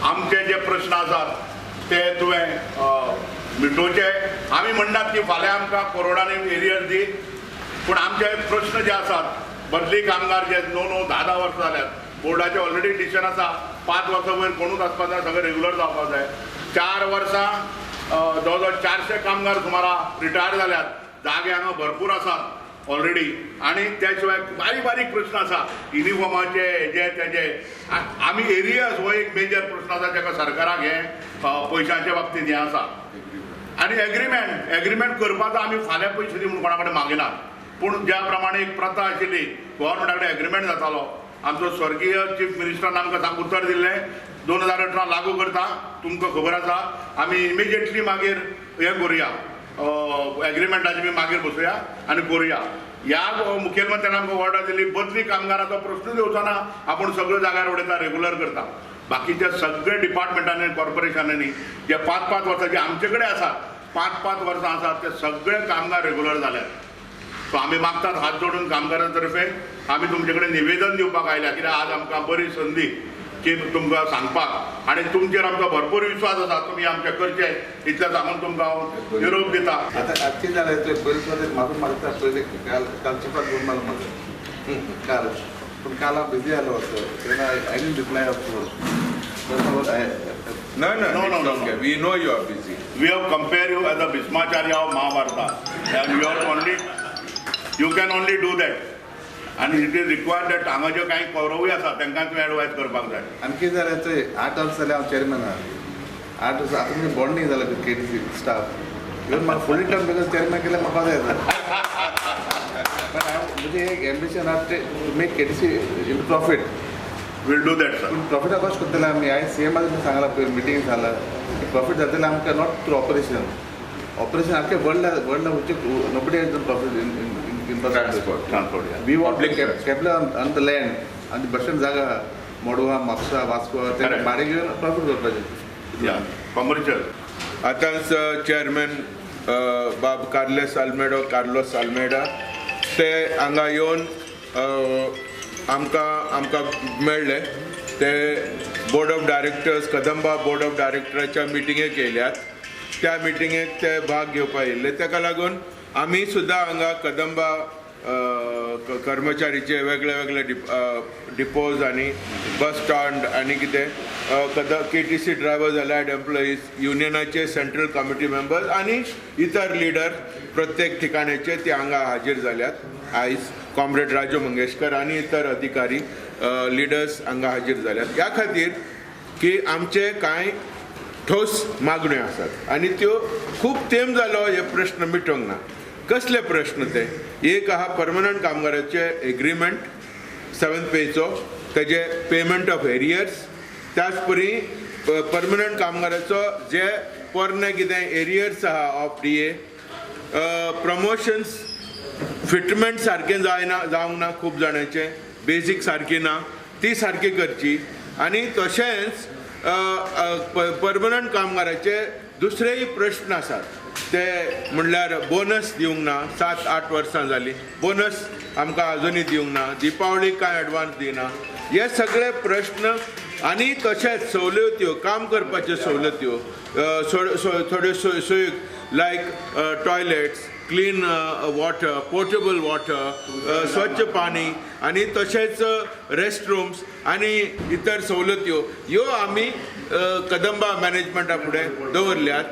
आमचे जे प्रश्न आसात ते तुवें मिटोवचे. आमी म्हणटात की फाल्यां आमकां करोडांनी एरियर दी, पूण आमचे प्रश्न जे आसात, बदली कामगार जे णव णव 10 10 वर्सां जाल्यात, बोर्डाचें ऑलरेडी डिसिजन आसा, 5 वर्सां वयर कोणूच आसपाक जाय, सगळे रेगुलर जावपाक जाय. 4 वर्सां जवळ जवळ 400 कामगार सुमारा रिटायर जाल्यात. जागे हांगा भरपूर आसात ऑलरेडी. आनी त्या शिवाय बारीक बारीक प्रश्न आसा, युनिफॉर्माचे, हेजे तेजे. आमी एरियर्स हो एक मेजर प्रश्न आसा, जाका सरकाराक हे पयशांच्या बाबतींत हें आसा. आनी एग्रीमेंट करपाचो, आमी फाल्यां पयशे दी म्हणून कोणा कडेन मागिनात, पूण ज्या प्रमाणे एक प्रथा आशिल्ली, गव्हर्मेंटा कडेन एग्रीमेंट जातालो. आमचो स्वर्गीय चीफ मिनिस्टरान आमकां सांग उतर दिल्लें, 2018 लागू करता. तुमकां खबर आसा, आमी इमिजिएटली मागीर हें करुया, एग्रीमेंटाचे बी मागीर बसुया आनी करुया. ह्या मुखेलमंत्र्यान आमकां ऑर्डर दिली, बदली कामगाराचो प्रश्नूच येवचो ना, आपूण सगळ्यो जाग्यार उडयता, रेगुलर करता. बाकीच्या सगळे डिपार्टमेंटांनी, कॉर्पोरेशनांनी जे 5 5 वर्सां जे आमचे कडेन आसात, 5 5 वर्सां आसात, ते सगळे कामगार रेगुलर जाल्यात. सो आमी मागतात हात जोडून, कामगारां तर्फे आमी तुमचे कडेन निवेदन दिवपाक आयल्या, कित्याक आज आमकां बरी संदी की तुमकां सांगपाक आनी तुमचेर आमचो भरपूर विश्वास आसा, तुमी आमचे करचे इतलें सांगून तुमकां हांव निरोप दिता. आता आजची जालें ते पयलीं मध्ये माफी मागता. पयलीं काल कालची पण फोन मारलो म्हाका काल, पूण काल हांव बिजी जालो होतो तेन्ना I didn't reply of phone. No, No, it's no, okay. no. We know you are busy. We have compared you as a Bhishmacharya of Mahabharata and you can only do that. And it is required that हांगा ज्यो कांय कौरवूय आसा, तांकां तुवें advice करपाक जाय. आनी कितें जालें ते 8 वर्सां जालें हांव चेअरमॅन आहा, 8 वर्सां. आतां म्हणजे बॉन्डींग जालें with KTC staff. इवन म्हाका फुडली टर्म because chairman केल्यार म्हाका जाय येता, पण हांव म्हणजे एक एम्बिशन आहा ते make KTC in profit. We'll do that, sir. पूण प्रॉफिटा कशें करतले आमी? हांवें सी एमा सांगलां पयर मिटींग सांगलां की प्रॉफीट जातलें आमकां not through operation. Operation आख्खे world world nobody has done profit in Transport. Transport, yeah. We want Public capital on the land आनी बस स्टँड जागा मडगांव, म्हापसा, वास्को ते Correct. भाडें घेवन प्रॉफीट करपाचें. Yeah, commercial. आतांच चेअरमॅन बाब कार्लेस आल्मेडो, कार्लोस आल्मेडा, ते हांगा येवन आमकां मेळ्ळे. ते board of directors, Kadamba board of डायरेक्टराच्या मिटिंगेक येयल्यात. त्या मिटिंगेक ते भाग घेवपाक येयल्ले. ताका लागून आमी सुद्दां हांगा कदंबा कर्मचारीचे वेगळे वेगळे डिपोज आनी बस स्टँड आनी कितें कद KTC drivers allied employees युनियनाचे central committee members आनी इतर लिडर प्रत्येक ठिकाण्याचे ते हांगा हाजीर जाल्यात. आयज कॉम्रेड राजू मंगेशकर आनी इतर अधिकारी, लिडर्स हांगा हाजीर जाल्यात ह्या खातीर की आमचे कांय ठोस मागण्यो आसात आनी त्यो खूब तेंप जालो हे प्रश्न मिटोवंक ना. कसले प्रश्न ते? एक आहा परमनंट कामगाराचे एग्रीमेंट सेवन्थ पेचो, तेजे पेमेंट ऑफ एरियर्स. त्याच परी परमनंट कामगाराचो जे पोरणे कितें एरियर्स आहा of DA, promotions, fitment सारकें जायना, जावंक ना, खूब जाणांचें बेजीक सारकी ना, ती सारकी करची. आनी तशेंच परमनंट कामगाराचे दुसरेय प्रश्न आसात, ते म्हणल्यार बोनस दिवंक ना. 7-8 वर्सां जालीं, बोनस आमकां अजुनूय दिवंक ना. दिपावळीक कांय एडवान्स दिना. हे सगळे प्रश्न आनी तशेंच सवलत्यो, काम करपाच्यो सवलत्यो, थोड्यो सोयी like toilets, clean water, potable water, स्वच्छ पाणी आनी तशेंच रेस्टरूम्स आनी इतर सवलत्यो, ह्यो आमी कदंबा मॅनेजमेंटा फुडें दवरल्यात.